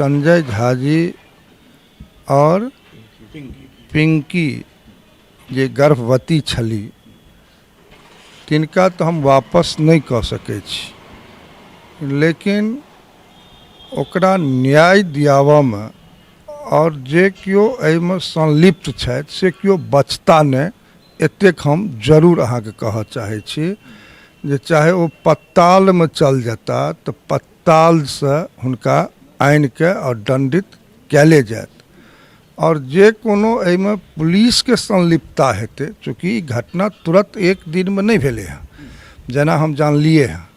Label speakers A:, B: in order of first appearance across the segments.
A: संजय झाजी आओर पिंकी जे गर्भवती छली तिनका तऽ हम वापस नहि कऽ सकै छी, लेकिन ओकरा न्याय दियाबऽमे आओर जे केओ एहिमे संलिप्त छथि से केओ बचता नहि, एतेक हम जरूर अहाँके कहऽ चाहै छी जे चाहे ओ पतालमे चल जेता तऽ पतालसँ हुनका आनिके आओर दण्डित कएले जायत। आओर जे कोनो एहिमे पुलिसके संलिप्तता हेतै, चूँकि ई घटना तुरन्त एक दिनमे नहि भेलै हँ, जेना हम जानलिए हँ,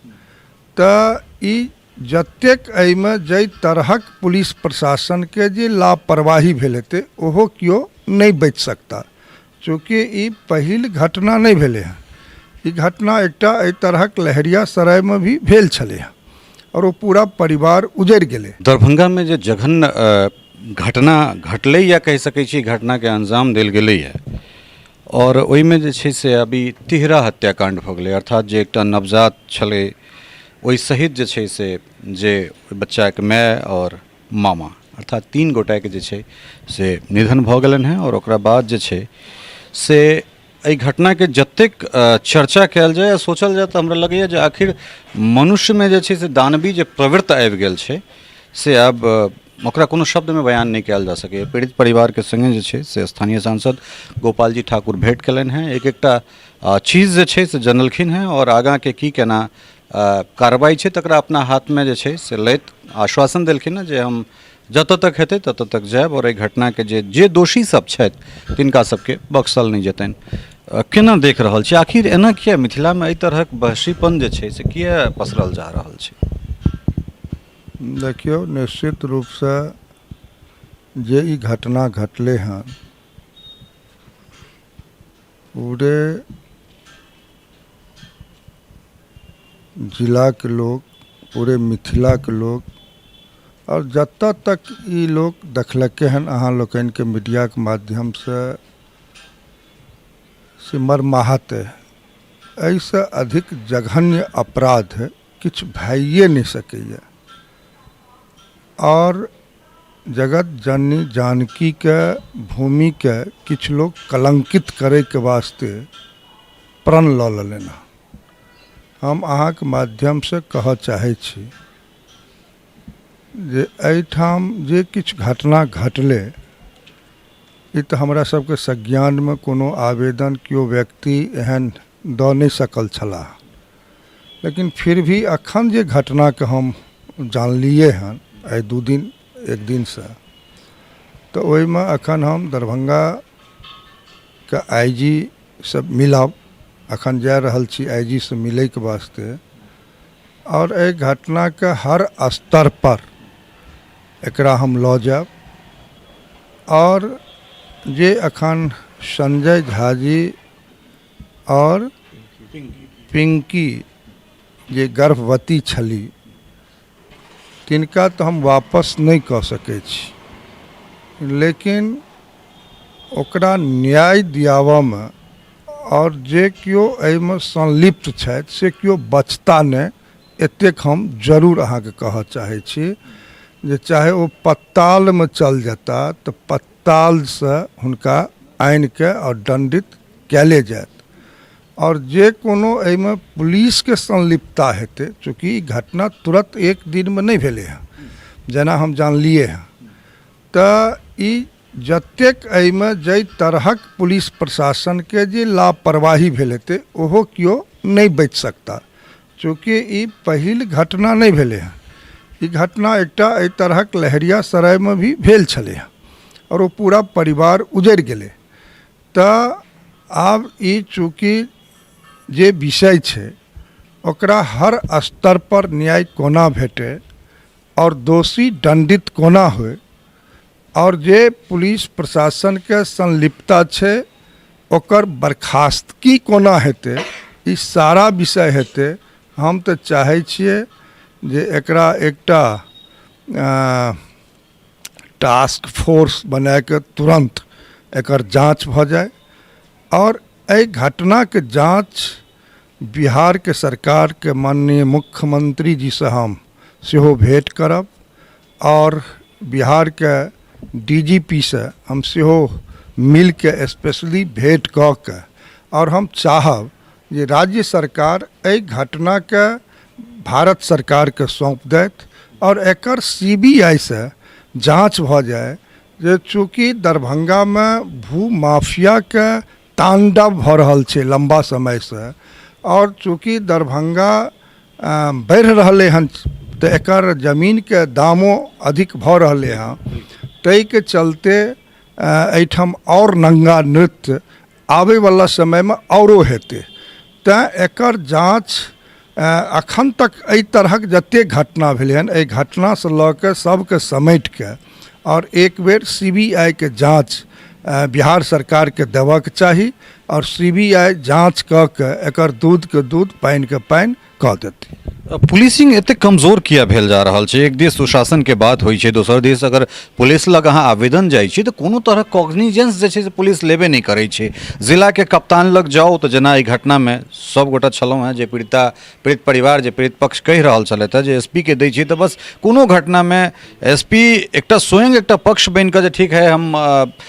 A: तऽ ई जतेक एहिमे जाहि तरहक पुलिस प्रशासनके जे लापरवाही भेल हेतै ओहो केओ नहि बचि सकता। चूँकि ई पहिल घटना नहि भेलै हँ, ई घटना एकटा एहि तरहक लहेरियासरायमे भी भेल छलै हँ आओर ओ पूरा परिवार उजड़ि गेलै।
B: दरभंगामे जे जघन्य घटना घटलै या कहि सकै छी घटनाके अंजाम देल गेलैए आओर ओहिमे जे छै से अभी तिहरा हत्याकाण्ड भऽ गेलै, अर्थात जे एकटा नवजात छलै ओहि सहित जे छै से जे ओहि बच्चाके माय आओर मामा अर्थात 3 गोटाके जे छै से निधन भऽ गेलनि हेँ। आओर ओकरा बाद जे छै से एहि घटनाके जतेक चर्चा कयल जाय आ सोचल जाय तऽ हमरा लगैए जे आखिर मनुष्यमे जे छै से दानवी जे प्रवृत्ति आबि गेल छै से आब ओकरा कोनो शब्दमे बयान नहि कयल जा सकैए। पीड़ित परिवारके सङ्गे जे छै से स्थानीय सांसद गोपालजी ठाकुर भेँट कयलनि हेँ, एक एकटा चीज जे छै से जनलखिन हेँ आओर आगाँके की केना कार्रवाइ छै तकरा अपना हाथमे जे छै से लैत आश्वासन देलखिन हेँ जे हम जतऽ तक हेतै ततऽ तक जायब आओर एहि घटनाके जे जे दोषी सब छथि तिनका सबके बख्शल नहि जेतनि। केना देख रहल छी आखिर एना किया मिथिलामे एहि तरहक बहशीपन जे छै से किया पसरल जा रहल छै?
A: देखियौ, निश्चित रूपसँ जे ई घटना घटलै हँ पूरे जिलाके लोक, पूरे मिथिलाके लोक आओर जतऽ तक ई लोक देखलकै हन अहाँ लोकनिके मीडियाके माध्यमसँ से मर्माहत अइ। एहिसँ अधिक जघन्य अपराध किछु भइए नहि सकैए। आओर जगत जननी जानकीके भूमिके किछु लोक कलंकित करैके वास्ते प्रण लऽ लेलनि हँ। हम अहाँके माध्यमसँ कहऽ चाहै छी जे एहिठाम जे किछु घटना घटलै ई तऽ हमरा सबके संज्ञानमे कोनो आवेदन केओ व्यक्ति एहन दऽ नहि सकल छलाह, लेकिन फिर भी अखन जे घटनाके हम जानलियै हन एहि 2 दिन एक दिनसँ, तऽ ओहिमे अखन हम दरभंगाके आई जी से मिलब, अखन जा रहल छी आई जी से मिलैके वास्ते आओर एहि घटनाके हर स्तर पर एकरा हम लऽ जायब। आओर जे अखन संजय झाजी आओर पिंकी जे गर्भवती छली तिनका तऽ हम वापस नहि कऽ सकै छी, लेकिन ओकरा न्याय दियाबऽमे आओर जे केओ एहिमे संलिप्त छथि से केओ बचता नहि, एतेक हम जरूर अहाँके कहऽ चाहै छी जे चाहे ओ पतालमे चल जेता तऽ पतालसँ हुनका आनिके आओर दण्डित कएले जायत। आओर जे कोनो एहिमे पुलिसके संलिप्तता हेतै, चूँकि ई घटना तुरन्त एक दिनमे नहि भेलै हँ, जेना हम जानलिए हँ, तऽ ई जतेक एहिमे जाहि तरहक पुलिस प्रशासनके जे लापरवाही भेल हेतै ओहो केओ नहि बचि सकता। चूँकि ई पहिल घटना नहि भेलै हँ, ई घटना एकटा एहि तरहक लहेरियासरायमे भी भेल छलै हँ आओर ओ पूरा परिवार उजड़ि गेलै। तऽ आब ई चूँकि जे विषय छै ओकरा हर स्तर पर न्याय कोना भेटै आओर दोषी दण्डित कोना होइ आओर जे पुलिस प्रशासनके संलिप्तता छै ओकर बर्खास्तगी कोना हेतै, ई सारा विषय हेतै। हम तऽ चाहै छियै जे एकरा एकटा टास्क फोर्स बनाके तुरन्त एकर जाँच भऽ जाय आओर एहि घटनाके जाँच बिहारके सरकारके माननीय मुख्यमंत्री जीसँ हम सेहो भेँट करब आओर बिहारके डीजीपीसँ हम सेहो मिलके स्पेशली भेँट कऽ के आओर हम चाहब जे राज्य सरकार एहि घटनाके भारत सरकारके सौंप दैथ आओर एकर सीबीआईसँ जाँच भऽ जाय जे चूँकि दरभंगामे भू माफियाके ताण्डव भऽ रहल छै लम्बा समयसँ आओर चूँकि दरभंगा बढ़ि रहलै हन तऽ एकर जमीनके दामो अधिक भऽ रहलै हँ ताहिके चलते एहिठाम आओर नङ्गा नृत्य आबैवला समयमे आओरो हेतै। तेँ एकर जाँच एखन तक एहि तरहक जतेक घटना भेलै हन, एहि घटनासँ लऽ कऽ सबके समेटिके आओर एक बेर सीबीआईके जाँच बिहार सरकारके देबऽके चाही आओर सीबीआई जाँच कऽ के एकर दूधके दूध पानिके पानि कऽ देतै।
B: पुलिसिंग एतेक कमजोर किया भेल जा रहल छै? एक दिस सुशासनके बात होइ छै, दोसर दिस अगर पुलिस लग अहाँ आवेदन जाइ छी तऽ कोनो तरहक कॉग्निजेंस जे छै से पुलिस लेबे नहि करै छै। जिलाके कप्तान लग जाउ तऽ जेना एहि घटनामे सब गोटा छलहुँ हेँ जे पीड़िता पीड़ित परिवार जे पीड़ित पक्ष कहि रहल छलथि हेँ जे एस पी के दै छियै तऽ बस कोनो घटनामे एस पी एकटा स्वयं एकटा पक्ष बनि कऽ जे ठीक है हम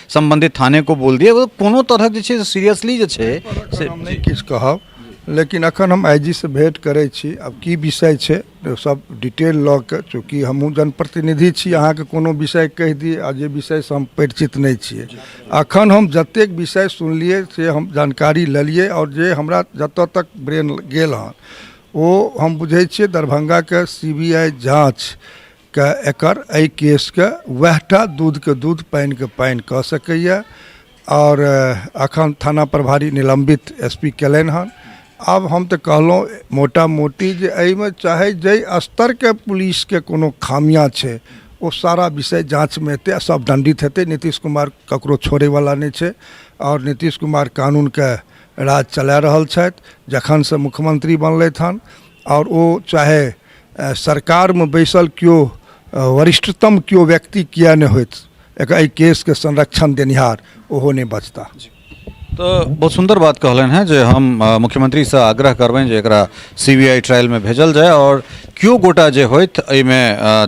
B: सम्बन्धित थाने को बोल दिए, कोनो तरहक जे छै से सीरियसली जे छै से
A: हम नहि किछु कहब, लेकिन अखन हम आई जी से भेंट करै छी। आब की विषय छै सब डिटेल लऽ कऽ, चूँकि हमहूँ जनप्रतिनिधि छी, अहाँके कोनो विषय कहि दी आ जे विषयसँ हम परिचित नहि छियै। अखन हम जतेक विषय सुनलियै से हम जानकारी लेलियै आओर जे हमरा जतऽ तक ब्रेन गेल हँ ओ हम बुझै छियै दरभंगाके सीबीआई जाँचके एकर एहि केसके वएह टा दूधके दूध पानिके पानि कऽ सकैए। आओर अखन थाना प्रभारी निलम्बित एस पी केलनि हन। आब हम तऽ कहलहुँ मोटा मोटी जे एहिमे चाहे जाहि स्तरके पुलिसके कोनो खामियाँ छै ओ सारा विषय जाँचमे हेतै आ सब दण्डित हेतै। नीतीश कुमार ककरो छोड़ैवला नहि छै आओर नीतीश कुमार कानूनके राज चला रहल छथि जखनसँ मुख्यमंत्री बनलथि हन। आओर ओ चाहे सरकारमे बैसल केओ वरिष्ठतम केओ व्यक्ति किए नहि होथि, एकर एहि केसके संरक्षण देनिहार ओहो नहि बचता।
B: तऽ बहुत सुन्दर बात कहलनि हेँ जे हम मुख्यमंत्रीसँ आग्रह करबनि जे एकरा सी बी I ट्रायलमे भेजल जाय आओर केओ गोटा जे होथि एहिमे,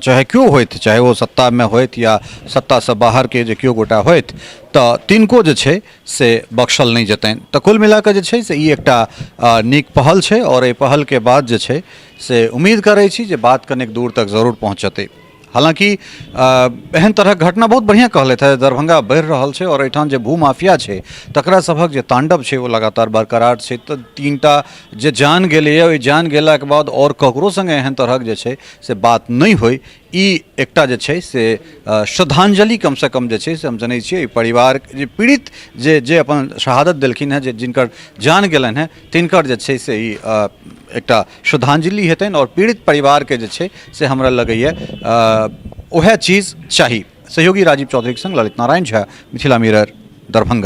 B: चाहे केओ होथि, चाहे ओ सत्तामे होथि या सत्तासँ बाहरके जे केओ गोटा होथि, तऽ तिनको जे छै से बख्शल नहि जेतनि। तऽ कुल मिलाकऽ जे छै से ई एकटा नीक पहल छै आओर एहि पहलके बाद जे छै से उम्मीद करै छी जे बात कनेक दूर तक जरूर पहुँचतै। हालाँकि एहन तरहक घटना बहुत बढ़िआँ कहलथि हेँ, दरभंगा बढ़ि रहल छै आओर एहिठाम जे भूमाफिया छै तकरा सभक जे ताण्डव छै ओ लगातार बरकरार छै। तऽ 3टा जे जान गेलैए, ओहि जान गेलाके बाद आओर ककरो सङ्गे एहन तरहक जे छै से बात नहि होइ, ई एकटा जे छै से श्रद्धांजलि कमसँ कम जे छै से हम जनै छियै एहि परिवार जे पीड़ित जे जे अपन शहादत देलखिन हेँ, जे जिनकर जान गेलनि हेँ तिनकर जे छै से ई एकटा श्रद्धांजलि हेतनि आओर पीड़ित परिवारके जे छै से हमरा लगैए उएह चीज चाही। सहयोगी राजीव चौधरीके सङ्ग ललित नारायण झा, मिथिला मिरर, दरभंगा।